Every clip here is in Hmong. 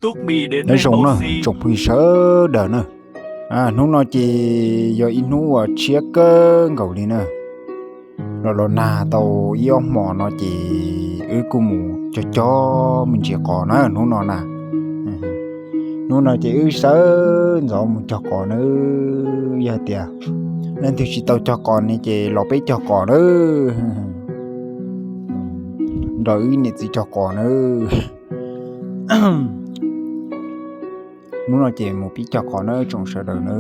Nyob zoo na tsoom phooj ywg sawv daws na. Hnub no ces yog ib hnub uas tshiab kawg nkaus li na. Los los nag tau ib ob hmos no ces wb kuj mus cog cog me ntsis qos na hnub no na. Hnub no ces wb sawv ntxov mus cog qos na. Yog tias leej twg tsis tau cog qos ne ces los peb cog qos na. Nrog wb niam txiv cog qos na. Hnub no ces mus pib cog qos na tsoom sawv daws na.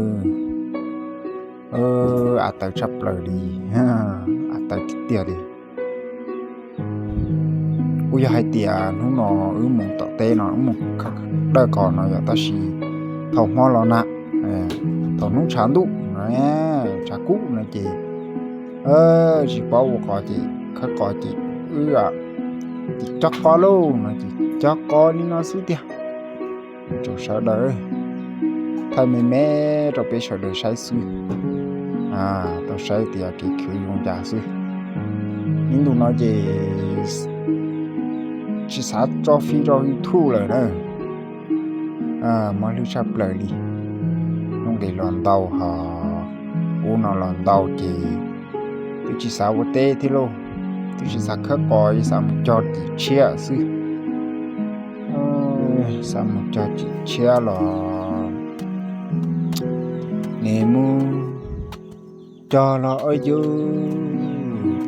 Av tawv tshaj plaws li, av tawv tiag tiag li. Kuj yog hais tias hnub no wb mus tom teb no wb mus dawj qos no yog tab sis thaum hmo los na, thaum hnub tshav ntuj no, tshav kub no ces tsis paub ua qos ces khawb qos ces wb ces cog qos lauj no ces cog qos li no xwb tiag. Tsoom sawv daws, thaij me me rau peb sawv daws saib xwb, tau saib tias kev khwv zoo cas xwb. Ib ntus no ces tsis xav tso fij rau YouTube lawm na. Mob hlwb tshaj plaws li, hnub nqis los ntau ho ub no los ntau ces twb tsis xav ua teb thiab lauj, twb tsis xav khawb qos, xav mus cog tim tshiab xwb. Xav mus cog tim tshiab los ne mus cog los ua yus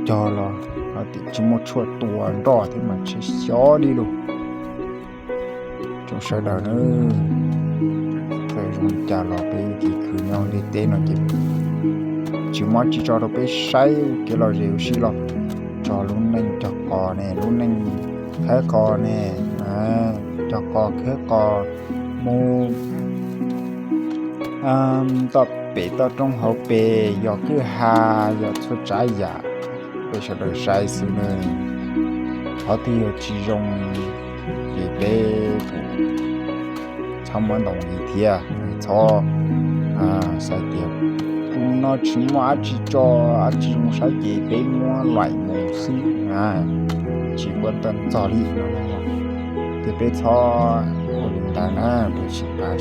cog los ho tim tsis muaj tshuaj tua nroj thiab mas tsis xyov li lauj. Tsoom sawv daws na, txawm zoo li cas los peb kev khwv nyob ntiaj teb no ces tsis muaj tsis tso rau peb saib kev lom zem ua si los tso lub neej cog qos ne, lub neej khawb qos ne, cog qos khawb qos mus toj pem toj roob hauv pes, yog kwj ha, yog txhua tsav yam, peb sawv daws saib xwb ne. Qhov twg yog tsis zoo ces peb txhob muab ntoo li thiab, txhob xav tias tus no tsis muaj dab tsi tso, dab tsi zoo saib ces peb muab laim mus xwb, tsis muab tag txog li no. Ces peb txhob ua li ntawd na, peb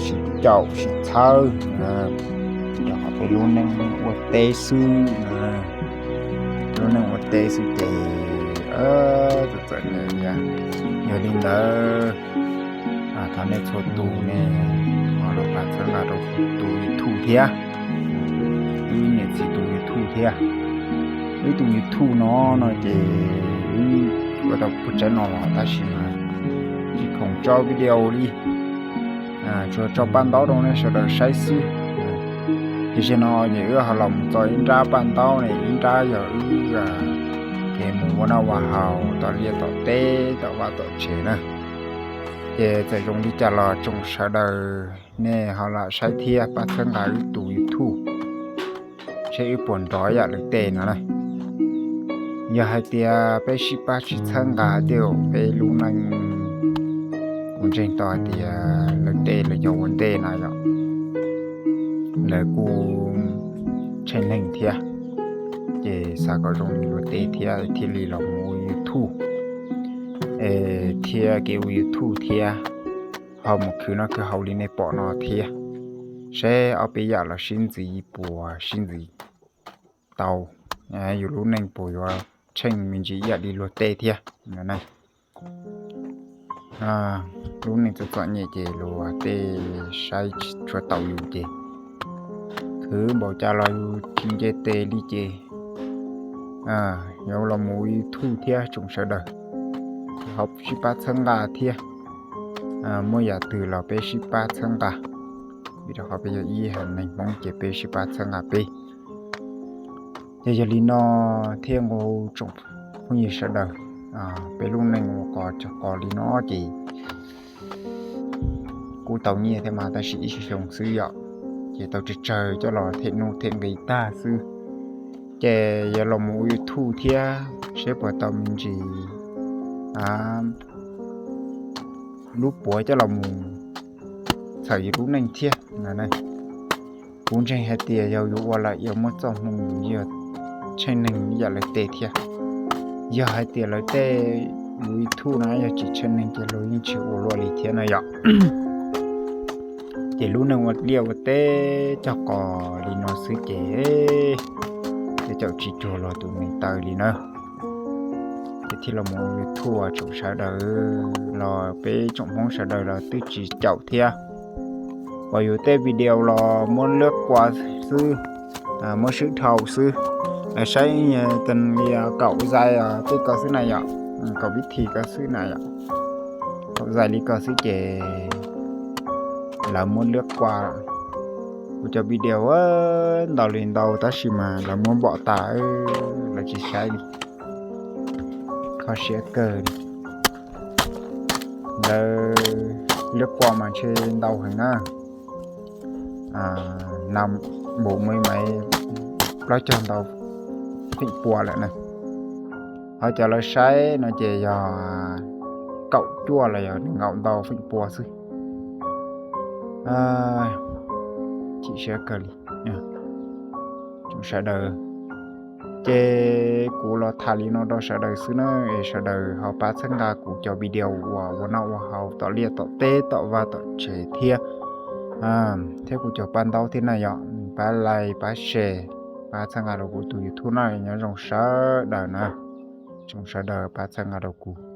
sim caum sim txhawb rau qhov peb lub neej ua teb xwb, lub neej ua teb xwb ces txawm txawm li. Yog li ntawd, thov nej txhua tus nej ho los pab txhawb nqa rau tus YouTube thiab, wb niam txiv tus YouTube thiab. Wb tus YouTube no no ces wb ua tau pug tsaib no los tab sis mas tsis khoom tso video li, tsuas tso paj ntaub rau nej sawv daws saib xwb. Tiam sis no ces wb ho los mus txo ib nrab paj ntaub ne, ib nrab yog wb kev mus ua noj ua haus tom liaj tom teb tom vaj tom tsev na. Ces txawm zoo li cas los tsoom sawv daws nej ho lam saib thiab pab txhawb nqa wb tus YouTube, seb wb puas nrov yam lawv tej no na. Yog hais tias peb sib pab sib txhawb nqa tej zaum peb lub neej, kuv ntseeg tau hais tias lawv tej lawv cov ua ntej na yom, lawv kuj tsheej neeg thiab, ces xav kom zoo li luag tej thiab thiaj li los mus ua YouTube, thiab kev ua YouTube thiab ho mus khwv noj khwv haus li nej pom no thiab, seb ob peb yam los sib ntxiv puas sib ntxiv tau, yus lub neej puas yuav tsheej me ntsis ib yam li luag tej thiab. Lub neej txom txom nyem ces luag tej saib tsis tshua tau yus ces khwv npaum cas los yus tsis nce tes li ces yuav los mus ua YouTube thiab tsoom sawv daws, ho sib pab txhawb nqa thiab. Muaj yam twg los peb sib pab txhawb nqa, vim rau qhov peb yog ib haiv neeg Hmoob ces peb sib pab txhawb nqa peb. Ces yog li no thiab nkaus tsoom phooj ywg sawv daws, peb lub neej ua qos cog qos li no ces kuj tau nyiaj thiab mas tab sis ib xyoo xwb yom, ces tau tsawg tsawg coj los them nuj them nqi tag xwb. Ces yuav los mus ua YouTube thiab seb puas tau me ntsis lub puav coj los mus txhawm yus lub neej thiab. Kuv ntseeg hais tias yog yuav ua lawm yog muaj txoj hmoo yus yeej tsheej neeg ib yam lawv tej thiab. Yog hais tias lawv tej ua YouTube no yog tsis tsheej neeg ces luag yeej tsis ua luaj li thiab no yom. Ces lub neej ua liaj ua teb cog qos li no xwb ces, tej caum tsis cuag los tus neeg taw li na. Ces thiaj los mus ua YouTube tsoom sawv daws los peb tsoom Hmoob sawv daws los twb tsis caum thiab. Pom yus tej video los muab liab kua xwb, muab swb dhau xwb. Lawv saib li kaum zais tej ko xwb na yom, kaum vib thi ko xwb na yom. Kaum zais li ko xwb ces lawv muab liab kua. Kuv cov video ntau li ntau tab sis mas lawv muab npom tas, lawv tsis saib li. Kho siab kawg li. Lawv liab kua mas ntshe ntau heev na. Npum me maiv plaub caug ntau feem pua lawm na. Ho cov lawv saib no ces yog kaum cuaj los yog nees nkaum ntau feem pua xwb. Chim siab kawg li tsoom sawv daws. Ces kuv los tham li no rau sawv daws xwb na, es sawv daws ho pab txhawb nqa kuv cov video uas ua noj ua haus tom liaj tom teb tom vaj tom tsev thiab, thiab kuv cov paj ntaub thiab na yom, pab like pab share, pab txhawb nqa rau kuv tus YouTube no, nyob zoo sawv daws na. Tsoom sawv daws pab txhawb nqa rau kuv.